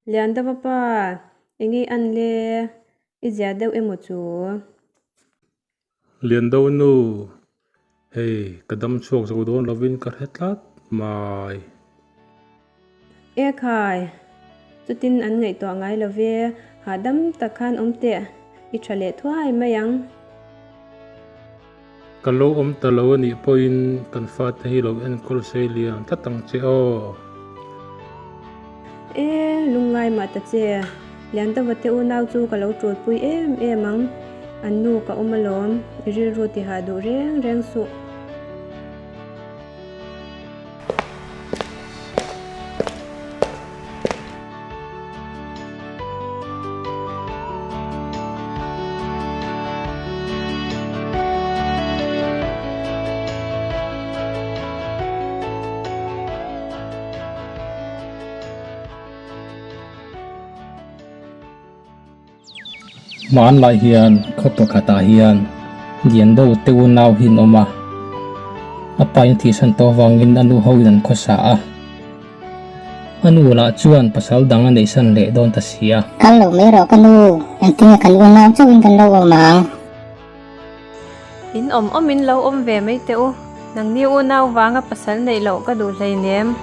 Liandova pa, enge i an le? I zia deuh emaw chu? Liando nu, hei ka dam chhuak zo dawn lovin ka hre tlat mai. E khai, chutin an ngaihtuah ngai lo ve, hahdam tak khan awm teh, i tha leh thuai mai ang. Ka lo awm ta lo a nih pawhin kan fate hi lo enkawl sei lian tlat ang che aw. E, lungngai mah ta che, Liantova te unau chu ka lo tulpui em em ang, an nu ka awm alawm, i rilru tihah duh reng reng suh. Hmanlai hian khaw pakhatah hian Liando te unau hi an awm a, a pa in thihsan tawh avangin a nu hoin an khawsa a. A nu lah chuan pasal dang a neihsan leh dawn ta si a. Kal lo mai rawh ka nu, engtinge kan unau chauhin kan lo awm ang? In awm awmin lo awm ve mai teh u, nangni unau vanga pasal neih loh ka duh hleinem.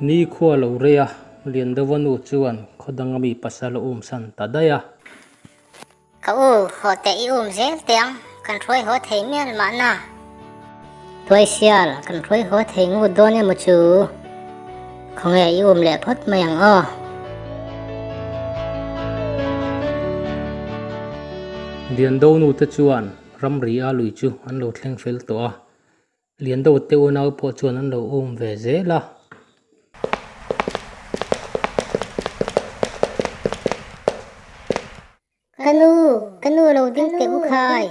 Ni khua lo rei a, Liandova nu chuan khaw danga mi pasal a umsan ta daih a. Ka u, haw teh i um zel teh ang, kan hruai haw thei mial mahna. Tuaisial, kan hruai haw thei ngut dawn emaw chu? Khawnge i um leh phawt mai ang aw. Liando nute chuan ramri a lui chu an lo thleng fel tawh a, Liando te unau pawh chuan an lo um ve zel a. Ka nu, ka nu lo ding teh u khai.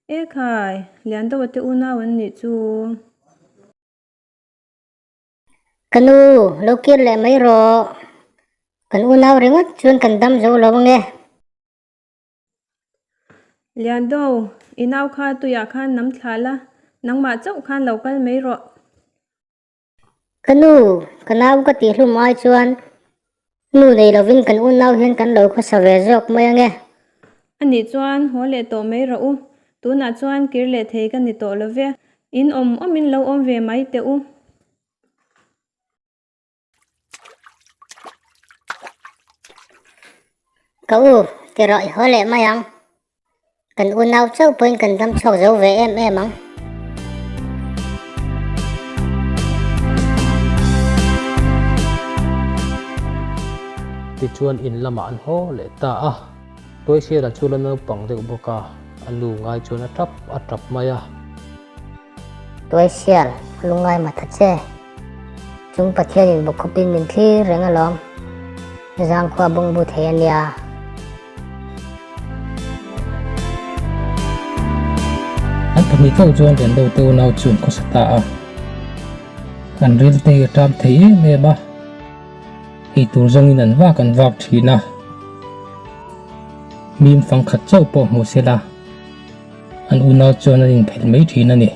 E khai, Liando te unau an nih chu. Ka nu, lo kir leh mai rawh. Kan unau ringawt chuan kan dam zo lo ange. Liando, i nau kha tuiah khan nam thla la, nangmah chauh khan lo kal mai rawh. Ka nu, ka nau ka tih hlum ai chuan nu nei lovin kan unau hian kan lo khawsa ve zawk mai ange. Anih chuan haw leh tawh mai rawh u, tunah chuan kir leh thei ka ni tawh lo ve, in awm awmin lo awm ve mai teh u. Ka u, ti rawh i haw leh mai ang. Kan unau chauh pawhin kan dam chhuak zo ve em em ang. Tichuan in lamah an haw leh ta a, Tuaisiala chu la naupang deuh bawk a, a nu ngai chuan a tap a tap mai a. Tuaisial, lungngai matha che. Chung Pathianin bawkkhawpin min thlir reng alawm. Zangkhua bungbu thei a nia. An pahnih chauh chuan Rendo te unau chu an khawsa ta a. An ril te hi a ṭam thei em em a. Eitur zawngin an vak an vak ṭhin a. Mim fangkhat chauh pawh hmu sela an unau chuan an inphelh mai ṭhin a ni.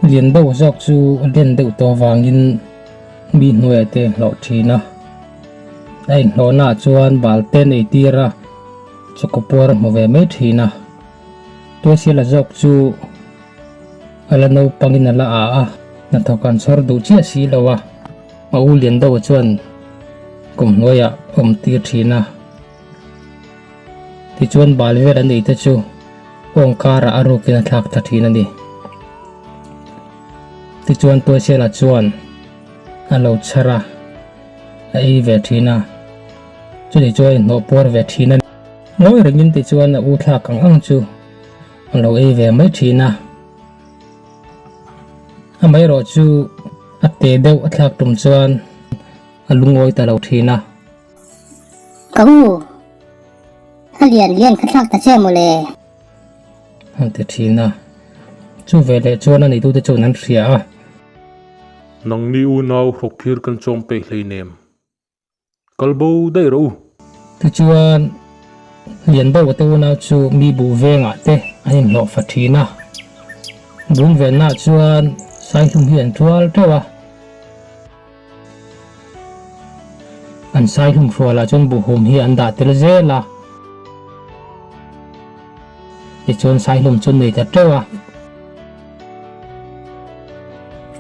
Lian deuh zawk chu a len deuh tawh avangin mi hnuaiah te a inhlawh thin a, a inhlawhnaah chuan bal te an ei tir a, chawkaw puar a hmu ve mai thin a, Tuaisiala zawk chu a la naupangin a la a a, hnathawk an chhawr duh chiah si lo a, a u lian deuh chuan kum hnuaiah a awm tir thin a. Tichuan bal vel an ei te chu awng karah a rukin a thlak ta thin a ni. Tichuan Tuaisiala chuan a lo chhar a, a ei ve thin a, chutih chuan a inhnawh puar ve thin a ni. Ngawi rengin tichuan a u thlak ang ang chu a lo ei ve mai thin a. Amaherawh chu a te deuh a thlak tum chuan a lungawi ta lo thin a. Ka u, a lian lian ka thlak ta che mawle. An ti thin a, chu veleh chuan a neitute chuan an hria a. Nangni unau hrawkphir kan chawm peih hleinem, kal bo daih rawh u. Tichuan, Lianbo te unau chu mi buh vengah te an inhlawh fa thin a, bum vennaah chuan Saihlum hi an tual teuh a. An Saihlum hrualah chuan buhhum hi an dah tel zel a, tichuan Saihlum chu an nei ta teuh a.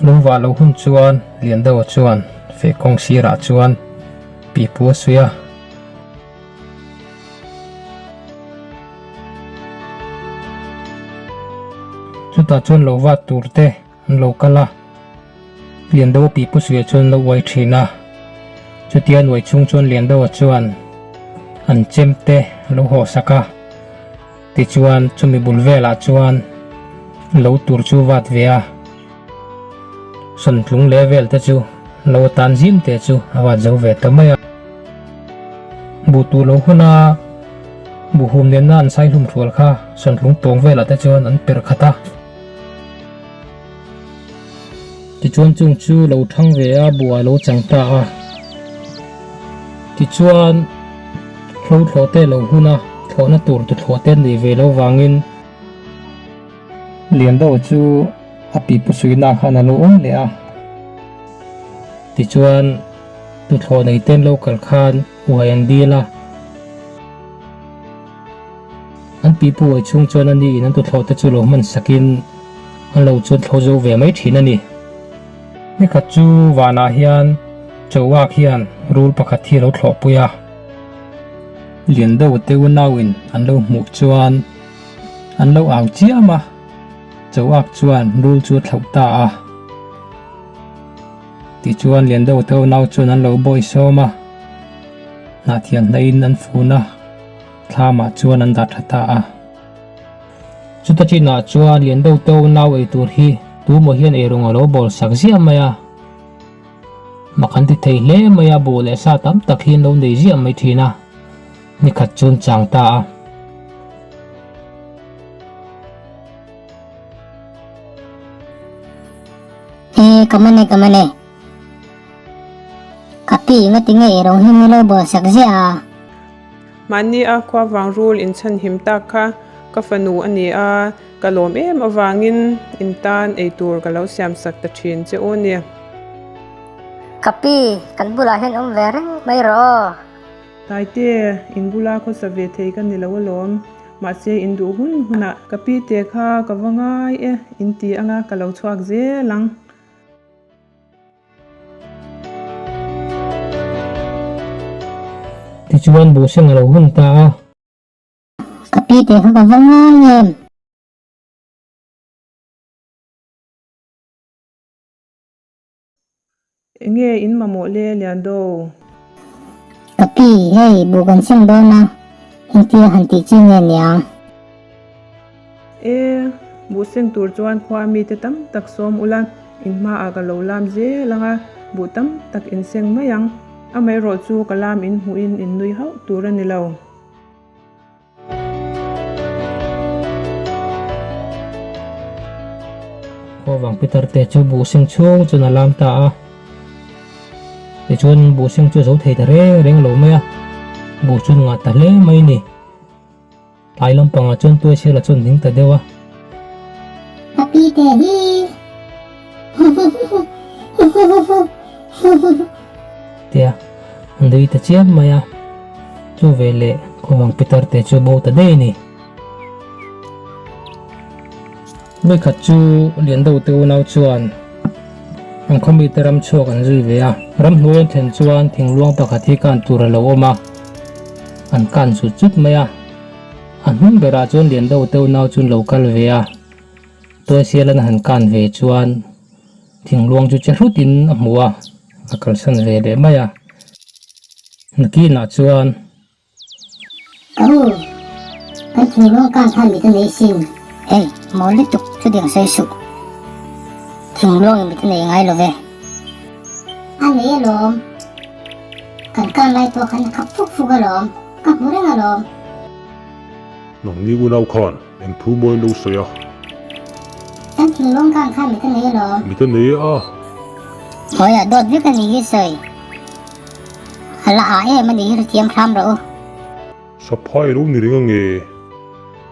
Lungvah loh hun chuan Liandoa chuan feh kawng sirah chuan pipu a suih a. Chutah chuan lo vat tur te an lo kal a, Liandoa pipu suiah chuan an lo uai thin a. Chutia an uai chhung chuan Liandoa chuan an chem te a lo hawh sak a. Tichuan chumi bul velah chuan lo tur chu vat ve a, sawntlung leh vel te chu lo atan zim te chu a vat zo ve ta mai a. Buh tur lo hun a, buhhum nena an sai hlum hrual kha sawntlung tawng velah te chuan an per khat a. Tichuan chung chu lo thang ve a, buh a lo chang ta a. Tichuan hlo thlawh te lo hun a, thlawhna tur tu thlawh te an nei ve lo vangin Liandoa chu a pipu suihna khan a lo awm leh a. Tichuan tuthlawh nei ten lo kal khan uai an dil a. An pipu uai chhung chuan a niin an tuthlawh te chu lo hman sakin an lo chuan thlo zo ve mai thin a ni. Nikhat chu vanah hian Chauak hian rul pakhat hi a lo thlawhpui a. Liandoa te unauin an lo hmuh chuan an lo au chiam a, Chauak chuan rul chu a thlauh ta a. Tichuan Liandoa te unau chuan an lo bawisawm a, hnahthial hnaihin an fun a. Thlamah chuan an dah tha ta a. Chuta chinah chuan Liando to nau ei tur hi tumaw hian eirawng a lo bawl sak ziah mai a. Mak an ti thei hle mai a, buh leh sa tam tak hi an lo nei ziah mai thin a. Nikhat chu an chang ta a. E, ka man e, ka man e. Ka pi nga tinge eirawng hi mi lo bawl sak ziah a. Mahni a khua vang rul inchhanhim tak kha ka fanu a ni a, ka lawm em avangin in tan eitur ka lo siamsak ta thin che u ni. Ka pi, kan bulah hian awm ve reng mai rawh aw. Taite, in bula khawsa ve thei ka ni lo alawm. Mahse in duh hun hunah ka pi te kha ka va ngai e, in ti anga ka lo chhuak zel ang. Tichuan buhseng a lo hun ta a. Ka pi te kha ka va ngai em? Enge in mamawh le Liando? Ka pi, hei buh kan seng dawn a, engtia han tih chi nge niang? E, buh seng tur chuan khua mite tam tak sawm ula, in hmaah ka lo lam zel ang a, buh tam tak in seng mai ang. Amaherawh chu ka lam in hmuhin in nui hauh tur a ni lo. Khuavang Peter te chu buh seng chhung chuan a lam ta a. Tichuan buh seng chu a zo thei ta reng reng lo mai a, buh chu an ngah ta hle mai a ni. Tlai lampangah chuan Tuaisiala chuan hming ta deuh a. Ka pi te hi hihihihihihihi. Tia a nui ta chiam mai a. Chu veleh khawvang pitar te chu bo ta daih a ni. Vawikhat chu Liando te unau chuan an khawmite ram chhuak an zui ve a. Ramhnuai an thlen chuan thingluang pakhat hi kan tur a lo awm a, an kan zut zut mai a. A hnung berah chuan Liando te unau chu an lo kal ve a, Tuaisialan a han kan ve chuan thingluang chu che hrutin a hmu a, a kalsan ve leh mai a. Nakinah chuan. Ka u, kan thinglung kang khan mit a nei sin. Hey, mawl lutuk chutiang sawi suh. Thinglung in mit a nei ngai lo ve. A nei alawm. Kan kang lai pawh khan a khap fuk fuk alawm. Ka hmu reng alawm. Nangni unau khan eng thu mawi lo sawi a? Kan thinglung kang khan mit a nei alawm. Mit a nei a. Hawi ah dawt vek a ni hi sawi. A la ah em a ni hi hrethiam hram rawh u. Saphai lo ni reng ange?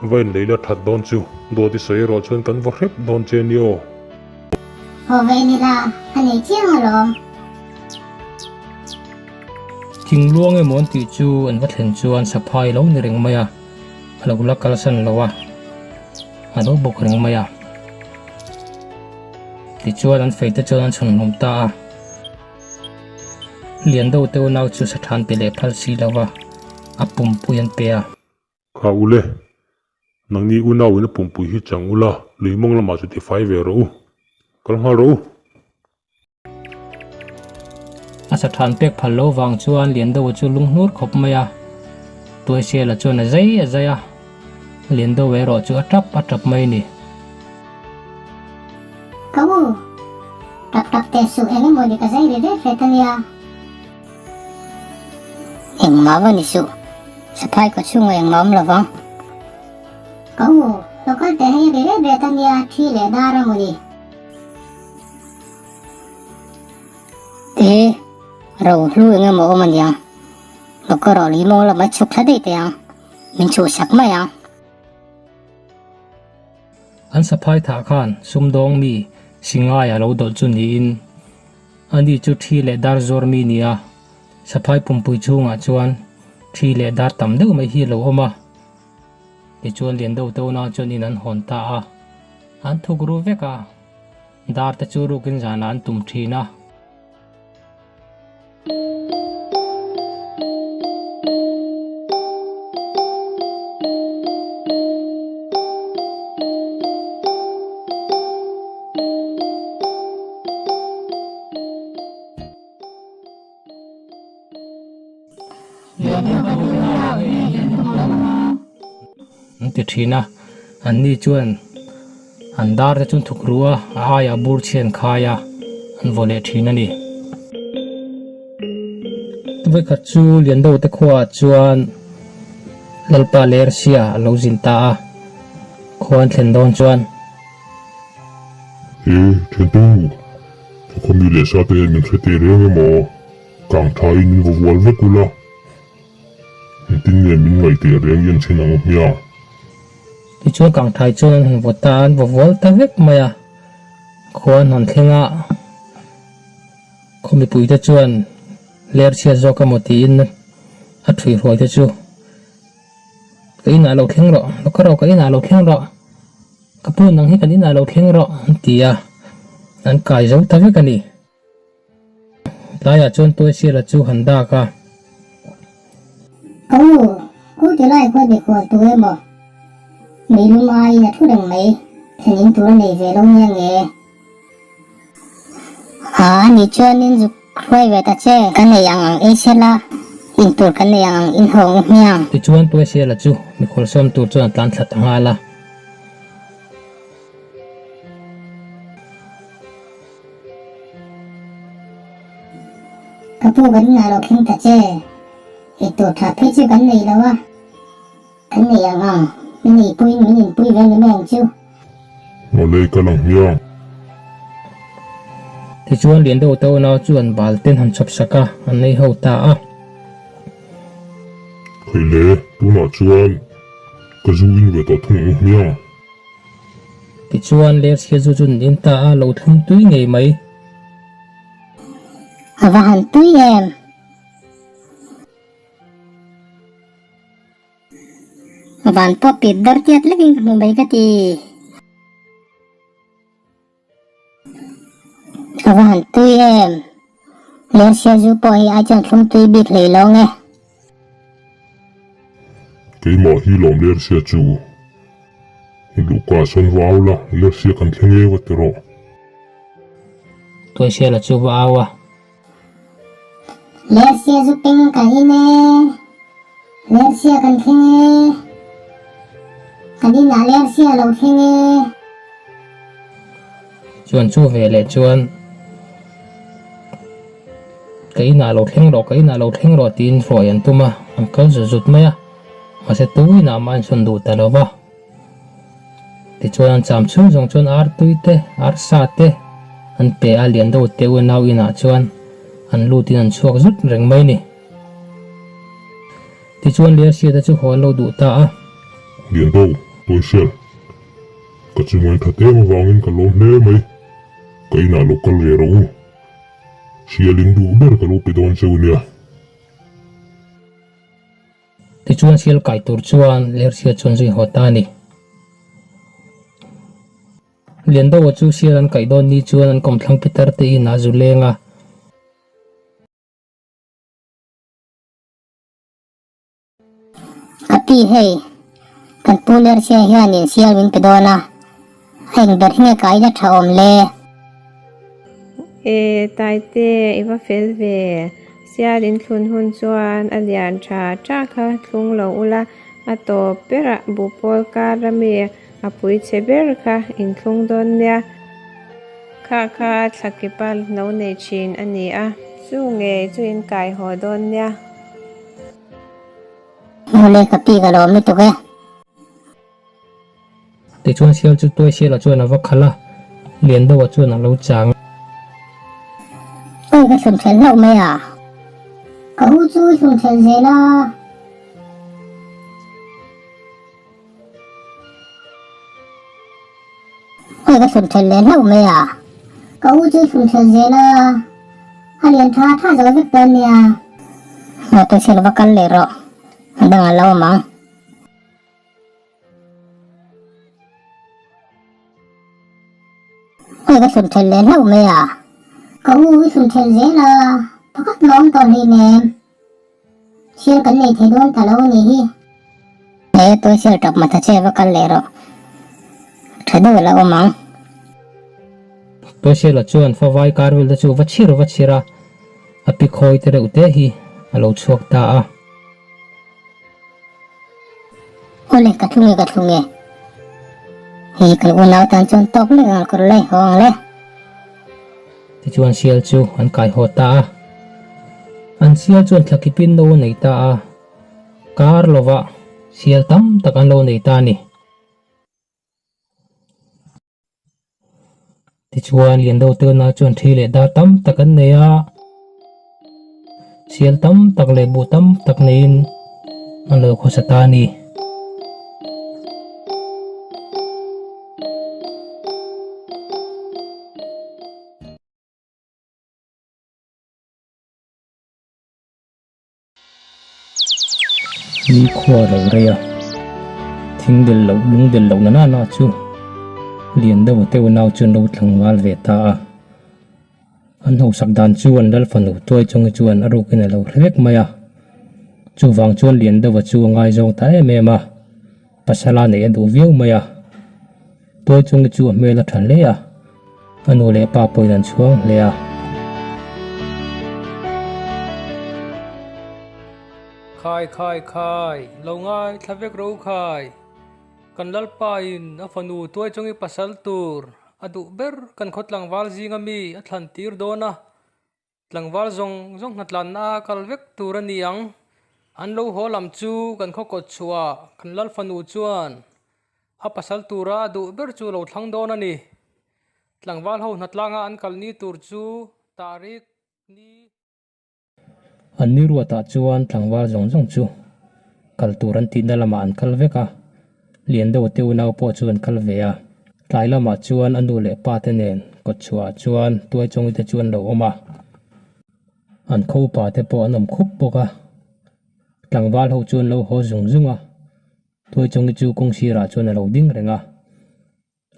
Va in lei la that dawn chu, dawt i sawi erawh chuan kan va hrep dawn che nia aw. Haw ve ni la, a nei chiang alawm. Thingluang emaw an tih chu an va thlen chuan saphai lo ni reng mai a, a lo la kalsan lo a, a lo bawk reng mai a. Tichuan an feite chuan an chhawn hlawm ta a. Lian deuh te unau chu sathan pe leh phal si lo va, a pumpui an pe a. Kha ule, nangni unauin a pumpui hi chang ula, lui mawng lamah chu tifai ve rawh u. Kal nghal rawh u. A sathan pek phal lo vang chuan Lian deuha chu lung hnur khawp mai a. Tuaisiala chuan a zai a zai a, Lian deuh erawh chu a tap a tap mai a ni. Ka u, tap tap teh suh eng emaw ni ka zai ri ret ret a nia. Engmah va ni suh, saphai kaw chhungah engmah awm lo vang. Ka u, lo kal teh hei ri ret ret a nia, thi leh dar a maw ni. E, ro hlu eng emaw awm a niang, lo ka rawh lui mawng lamah chhuk thla daih teh ang, min chhuhsak mai ang. An saphai thah khan sumdawng mi Singai a lo dawlh chu niin ani chu thi leh dar zuar mi nia saphai pumpui chhungah chuan thi leh dar tam deuh mai hi a lo awm a. Tichuan lian deuh te unau chuan in an hawn ta a, an thuk ru vek a, dar te chu rukin zanah an tum thin a. An ti thin a, anni chuan an dar te chu an thuk ru a, a aiah bur chhi an khai a, an vaw leh thin a ni. Vawikhat chu Liando te khuaah chuan Lalpa Lersia a lo zin ta a, khua an thlen dawn chuan. E, thiantu, ka khaw mi leh sa te hian min hre teh reng emaw? Kang tha in min va vual vek ula, engtin nge min ngaih teh reng i an chhen ang hmia? Tichuan kang thai chuan an han vaw ta a, an vaw vual ta vek mai a, khua an han thleng a, khaw mipui te chuan ler chhiat zawk emaw tiin a thui hruai te chu ka inah lo thleng rawh, lo ka rawh ka inah lo thleng rawh, ka pu nang hi kan inah lo thleng rawh an ti a, an kai zo ta vek a ni. Tlaiah chuan Tuaisiala chu han dak a. Ka u, ku ti lai khuan mikhual tu emaw? Meilum aiin a thu reng mai, thlen in tur a nei ve lo nia nge? Aa, ni chuanin zuk hruai ve ta che. Ka nei ang ang ei sela, in tur kan nei ang ang in hawng u hmiang. Tichuan Tuaisiala chu mikhual sawm tur chuan a tlan thla ta nghal a. Ka pu kan inah lo thleng ta che, eitur tha phei chu kan nei lo a, kan nei ang ang, min eipuiin min inpui ve ni mai ang chu. Awle ka lang hmiang. Tichuan lian deuh te unau chuan bal ten han chhawp sak a, an nei ho ta a. Hei le, tunah chuan ka zu in ve tawh thung ang hmiang. Tichuan Lersia zu chu an in ta a, lo thlum tui ngei mai. A va han tui em! Van pawh pit dar tiat lekin ka hmu mai ka ti. A va han tui em! Lersia zu pawh hi ai chuan thlum tui bik hlei lo nge. Keimah hi lawm Lersia chu. Luhka sawn va au la, Lersia kan thleng e va ti rawh. Tuaisiala chu va au a. Lersia zu peng ka in e. Lersia kan thleng e. Kan inah Lersia lo thleng e. Chuan chu ve leh chuan ka inah lo thleng rawh, ka inah lo thleng rawh tiin hruai an tum a, an kal zut zut mai a, mahse tu inah mah an sawn duh ta lo va. Tichuan an cham chhung zawng chuan ar tui te, ar sa te an pe a, lian deuh te unau inah chuan an lutin an chhuak zut reng mai a ni. Tichuan Lersia te chu haw an lo duh ta a. Liando, Tuaisial, ka chungain tha tem avangin ka lawm hle mai. Ka inah lo kal ve rawh u. Sial in duh ber ka lo pe dawn cheu nia. Tichuan sial kai tur chuan Lersia chuan zui haw ta a ni. Liandoa chu sial an kaih dawn ni chuan an kawmthlang pitar te inah zu leng a. Ka pi hei, kan pu Lersia hianin sial min pe dawn a, a eng ber hi nge ka aina tha awm le? E, Taite, i va fel ve. Sial in thlun hun chuan a lian tha tha kha thlung lo ula, a tawp berah buhpawl kar ami a pui chhe ber kha in thlung dawn nia. Kha kha thlakipa lo nei thin a ni a, chu ngei chu in kai haw dawn nia. Mawle ka pi ka lawm lutuk e. Tichuan sial chu Tuaisiala chuan a va khalh a, Liandoa chuan a lo chang a. Awi ka thlun thelh hlauh mai a. Ka u chu i thlun thelh zel a. Awi ka thlun thelh leh hlauh mai a. Ka u chu i thlun thelh zel a. A lian tha tha zo vek dawn nia. Tuaisiala va kal leh rawh. A dangah lo awm ang. Awi ka thlun thelh leh hlauh mai a. Ka u i thlun thelh zel a, pakhat mah awm tawh hlei nem. Sial kan nei thei dawn ta lo a nih hi. He tuai sial tap matha che va kal leh rawh. Tha deuh la awm ang. Tuai siala chuan favai kar vel te chu va chhir va chhir a, a pi khawi te reuh te hi a lo chhuak ta a. Awle ka thlung e ka thlung e. Hei kan unau tan chuan tawk lek ang kawr lai haw ang le. Tichuan sial chu an kai haw ta a. An sial chuan thlakipin no a nei ta a. Kar lovah sial tam tak an lo nei ta a ni. Tichuan Liando Tuna chuan thi leh dar tam tak an nei a, sial tam tak leh buh tam tak neiin an lo khawsa ta a ni. Ni khua lo rei a, thing del loh lung del loh na nana chu lian deuh teuh nau chu an lo tlangval ve ta a. An hausak dan chu an lal fanu tuai chungi chuan a rukin a lo hre vek mai a. Chuvang chuan lian deuha chu a ngaizawng ta em em a, pasala neih a duh viau mai a. Tuai chungi chu a hmel a tha hle a, a nu leh pa pawhin an chhuang hle a. Khai khai khai, lo ngai thla vek ro khai. Kan Lalpa in a fanu tuai chungi pasal tur a duh ber kan khaw tlangval zinga mi a thlan tir dawn a. Tlangval zawng zawng hnatlanna a kal vek tur a ni ang. An lo haw lam chu kan khaw kawt chhuah kan Lal fanu chuan a pasal tura a duh ber chu lo thlang dawn a ni. Tlangval ho hnatlanga an kal ni tur chu tarik ni. An ni ruatah chuan tlangval zawng zawng chu kal tur an tihna lamah an kal vek a, lian deuh te unau pawh chu an kal ve a. Tlai lamah chuan a nu leh pa te nen kawtchhuah ah chuan tuaichawngite te chu an lo awm a, an khaw upa te pawh an awm khup bawk a. Tlangval ho chu an lo haw zung zung a, tuaichawngi chu kawng sirah chuan a lo ding reng a.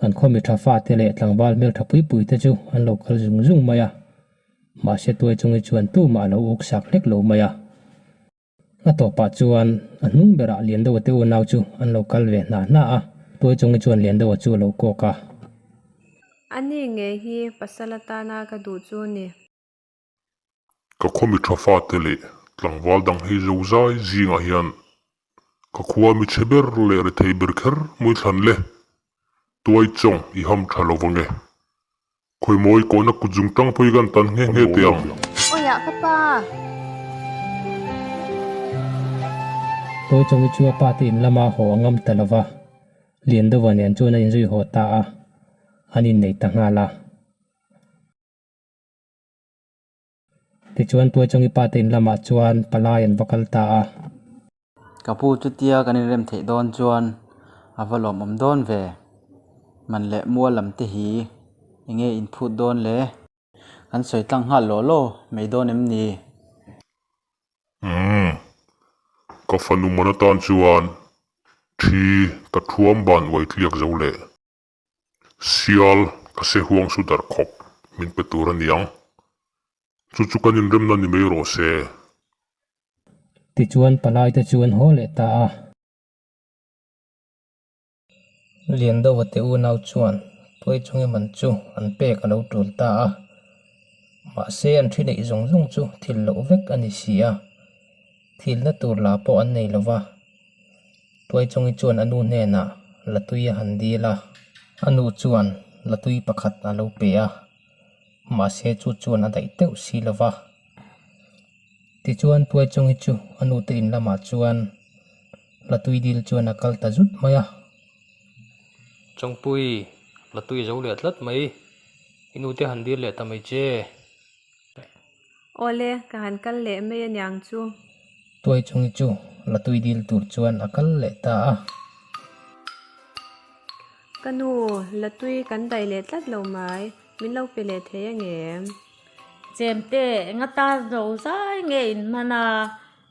An khaw mi tha fate leh tlangval hmel tha pui pui te chu an lo kal zung zung mai a, mahse tuai chungi chuan tumah a lo uk sak hlek lo mai a. A tawpah chuan a hnung berah Liandoa te unau chu an lo kal ve hna hna a, tuai chungi chuan Liandoa chu a lo kawk a. Ani ngei hi pasal atana ka duh chu ni. Ka khaw mi tha fate leh tlangval dang hei zo zai zingah hian ka khua mi chhe ber leh rethei ber kher mawi thlan le, tuai chawng i ham tha lo vang e. Khawi mawi kawhna kut zung tang pawh hi kan tan nghe nghe teh ang. Awiah ka pa! Tuai chawng hi chu a pa te in lama haw a ngam ta lo va, Liandova nen chuan a inzui haw ta a, an innei ta nghal a. Tichuan Tuaichawng i pa te in lamah chuan palai an va kal ta a. Ka pu chutia kan inrem theih dawn chuan a va lawmawm dawn ve. Man leh mual lam te hi enge in phut dawn le? Kan sawi tlang nghal law law mai dawn em ni? Umm. Ka fanu man atan chuan thi ka thuam ban uai tliak zo leh. Sial ka se huang su dar khawp min pe tur a niang. Chu chu kan inremna ni mai rawh se. Tichuan palai te chu an haw leh ta a. Liandova te unau chuan Tuaichungi man chu an pek a lo tul ta a. Mahse an thi neih zawng zawng chu thil loh vek a ni si a. Thilna tur la pawh an nei lova. Tuaichungi chuan a nu hnenah latui a han dil a. A nu chuan latui pakhat a lo pe a. Mahse chu chuan a daih teuh si lova. Tichuan Tuaichungi chu a nute in lamah chuan Latui dil chuan a kal ta zut mai a. Chawngpui, Latui zo leh tlat mai. I nute han dil leh ta mai che. Awle, ka han kal leh mai aniang chu. Tuaichungi chu Latui dil tur chuan a kal leh ta a. Ka nu, Latui kan daih leh tlat lo mai. Min lo pe leh thei angem? Chemte, enga tan zo zai nge in hman a?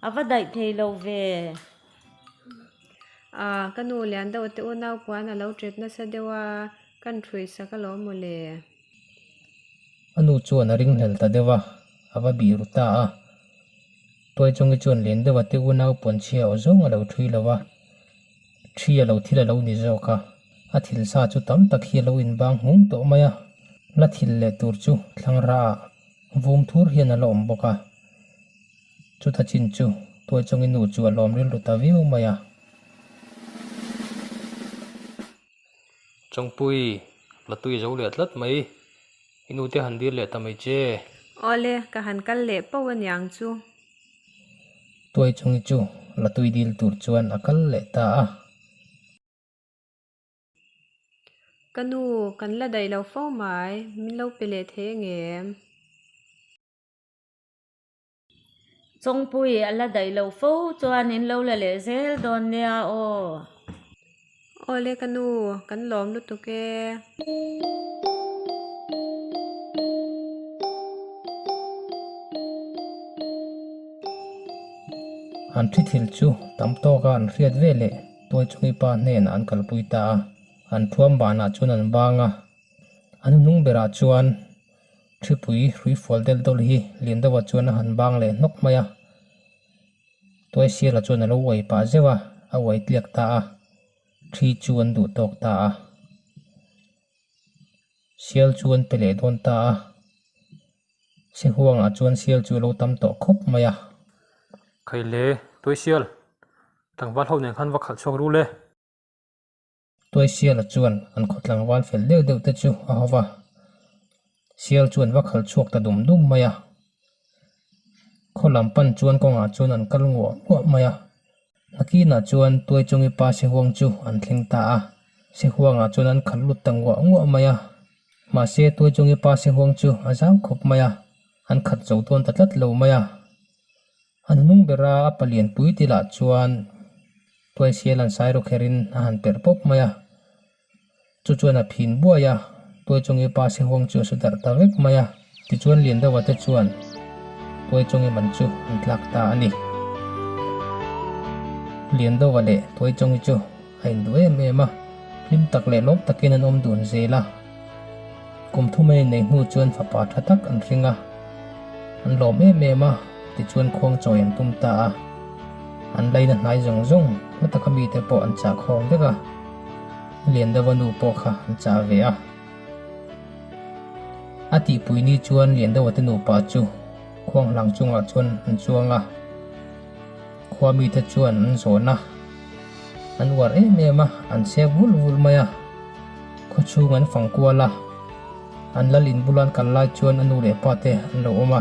A va daih thei lo ve. A, ka nu lian deuh te unau puan a lo ṭet nasa deuh a, kan ṭhuih sak alawm mawle. A nu chuan a ringhlel ta deuh a, a va bih ru ta a. Tuaichungi chuan lian deuh a te unau puan chhia aw zawng a lo ṭhui lo a, ṭhi a lo thil a lo ni zawk a. A thil sa chu tam tak hi a lo inbang nghung tawh mai a, la thil leh tur chu thlangra ah vum thur hian a la awm bawk a. Chuta chin chu Tuaichungi nu chu a lawm rilru ta viau mai a. Chawngpui, la tui zo leh tlat mai. I nute han dil leh ta mai che. Awle, ka han kal leh pauh aniang chu. Tuaichungi chu la tui dil tur chuan a kal leh ta a. Ka nu, kan la daih lo fo mai, min lo pe leh thei angem? Chawngpui a la daih loh fo chuan in lo la leh zel dawn nia aw. Awle ka nu, kan lawm lutuk e. An thi thil chu tam tawka an hriat ve leh Tuaichungi pa hnenah an kalpui ta a, an thuam banah chuan an bang a, an hnung berah chuan Hripui hrui fual del dawlh hi lian deuhah chuan a han bang leh hnawk mai a, Tuaisiala chuan a lo uai pah zeuh a, a uai tliak ta a, thi chu an duh tawk ta a. Sial chu an pe leh dawn ta a, Sihuangah chuan sial chu a lo tam tawh khawp mai a. Khaile, Tuaisial, tlangval ho nen khan va khalh chhuak rul e. Tuaisiala chuan an khaw tlangval fel deuh deuh te chu a ho va, sial chu an va khalh chhuak ta dum dum mai a. Khaw lam pan chuan kawngah chuan an kal nguah nguah mai a. Nakinah chuan Tuaichungi pa Sihuang chu an thleng ta a, Sihuangah chuan an khalh lut ta nguah nguah mai a. Mahse Tuaichungi pa Sihuang chu a zau khawp mai a, an khat zo dawn ta tlat lo mai a. A hnung bera a palian pui ti lah chuan Tuaisial an sai rawk kherin a han perh pawp mai a, chu chuan a phin buai a, Tuaichungi pa Sihuang chu a su darh ta vek mai a, tichuan Liandova te chuan Tuaichungi man chu an tlak ta a ni. Liandova leh Tuaichungi chu a induh em em a, hlim tak leh lawm takin an awm dun zel a. Kum thum an inneih hnu chuan fapa tha tak an hring a, an lawm em em a, tichuan khuang chawi an tum ta a. An laina hnai zawng zawng hla taka mite pawh an chah khawm vek a, Liandova nu pawh kha an chah ve a. A tihpui ni chuan Liandova te nupa chu khuang hlang chungah chuan an chuang a, khua mite chuan an zawn a. An uar em em a, an chhek vul vul mai a. Khaw chhung an fang kual a, an lal in bula an kal lai chuan a nu leh pa te an lo awm a,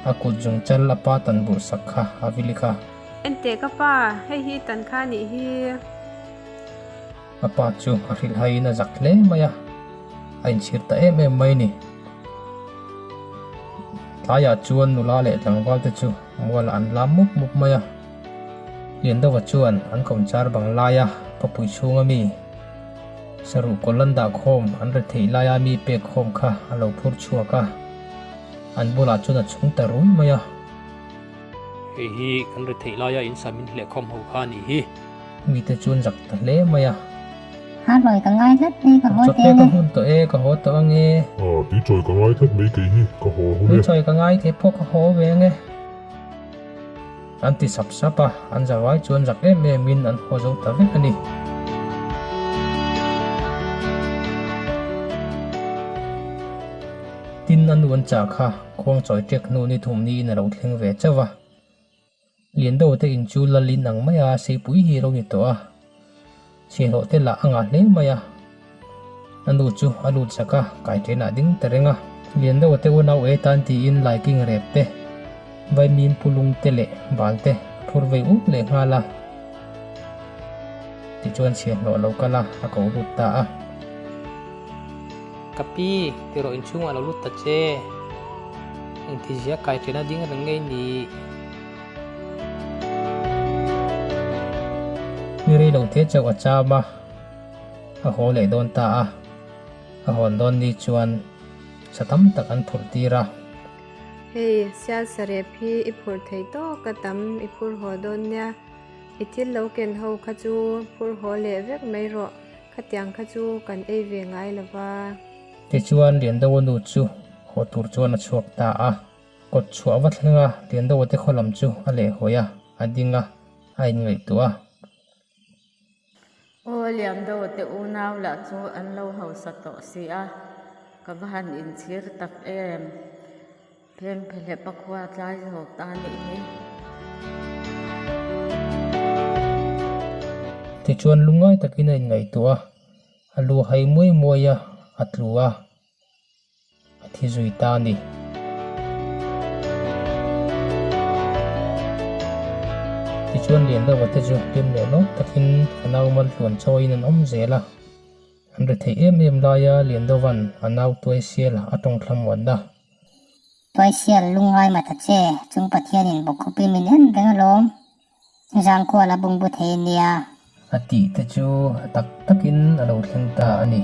a kut zung chal a pa tan burh sak kha a vilik a. Enteh ka pa, hei hi tan kha nih hi. A pa chu a hrilh haiin a zak hle mai a, a inchhir ta em em mai ni. Tlaiah chuan nula leh tlangval te chu mualah an lam mup mup mai a. Liandova chuan an kawmchar bang laia khawpui chhunga mi saruh kawlh an dah khawm an re theih laia mi pek khawm kha a lo phur chhuak a, an bulah chuan a chhung ta rui mai a. Hei hi kan re theih laia in sa min hleh khawm ho kha a nih hi. Mite chu an zak ta hle mai a. Ha rawi ka ngai tlat mai ka haw teh ange. Ka hun tawh e, ka haw tawh ange. Ha, tuichawi ka ngai tlat mai kei hi, ka haw hun e. Tuichawi ka ngai kei pawh ka haw ve ange. An ti sap sap a, an zavai chuan zak em em in an haw zo ta vek a ni. Tin, a nu an chah kha khuang chawi ṭek hnu ni thum niin a lo thleng ve chauh a. Liando te in chu lal in ang mai a, seipui hi a lo ni tawh a. Chhiahhlawh te lah a ngah hle mai a. A nu chu a lut sak a, kai ṭenah ding ta reng a. Liando te unau e tan tiin laiking rep te, vaimim pulung te leh bal te a phur vei up leh nghal a. Tichuan chhiahhlawh a lo kal a, a ko lut ta a. Ka pi, tiraw inchhungah lo lut ta che. Engtizia kai ṭena ding reng ngei ni? Ni rei lo te chauh a cham a, a haw leh dawn ta a. A hawn dawn ni chuan sa tam tak an phurh tir a. Hei, sial sarep hi i phurh thei tawk a tam i phur haw dawn nia. I thil lo ken ho kha chu phur haw leh vek mai rawh. Khatiang kha chu kan ei ve ngai lo va. Tichuan Liandoa nu chu haw tur chuan a chhuak ta a. Kawt chhuah va thleng a, Liandoa te khaw lam chu a lehhawi a, a ding a, a inngaihtuah a. Aw Liandoa te unau lah chu an lo hausa tawh si a, ka va han inchhir tak em. Pheng phehlep a khua tlai zawk ta nih hi. Tichuan lungngai takin a inngaihtuah a, a lu hai muai muai a, a tlu a, a thi zui ta a ni. Tichuan Liandova te chu hlim leh lawm takin fanau maltluan chawiin an awm zel a. An ri theih em em laia Liandovan a nau Tuaisial a tawng thlamuanna. Tuaisial lungngai mah ta che, chung Pathianin bawkhupi min en reng alawm. Zangkuala bungbu thei nia. A tih te chu a tak takin a lo thleng ta a ni.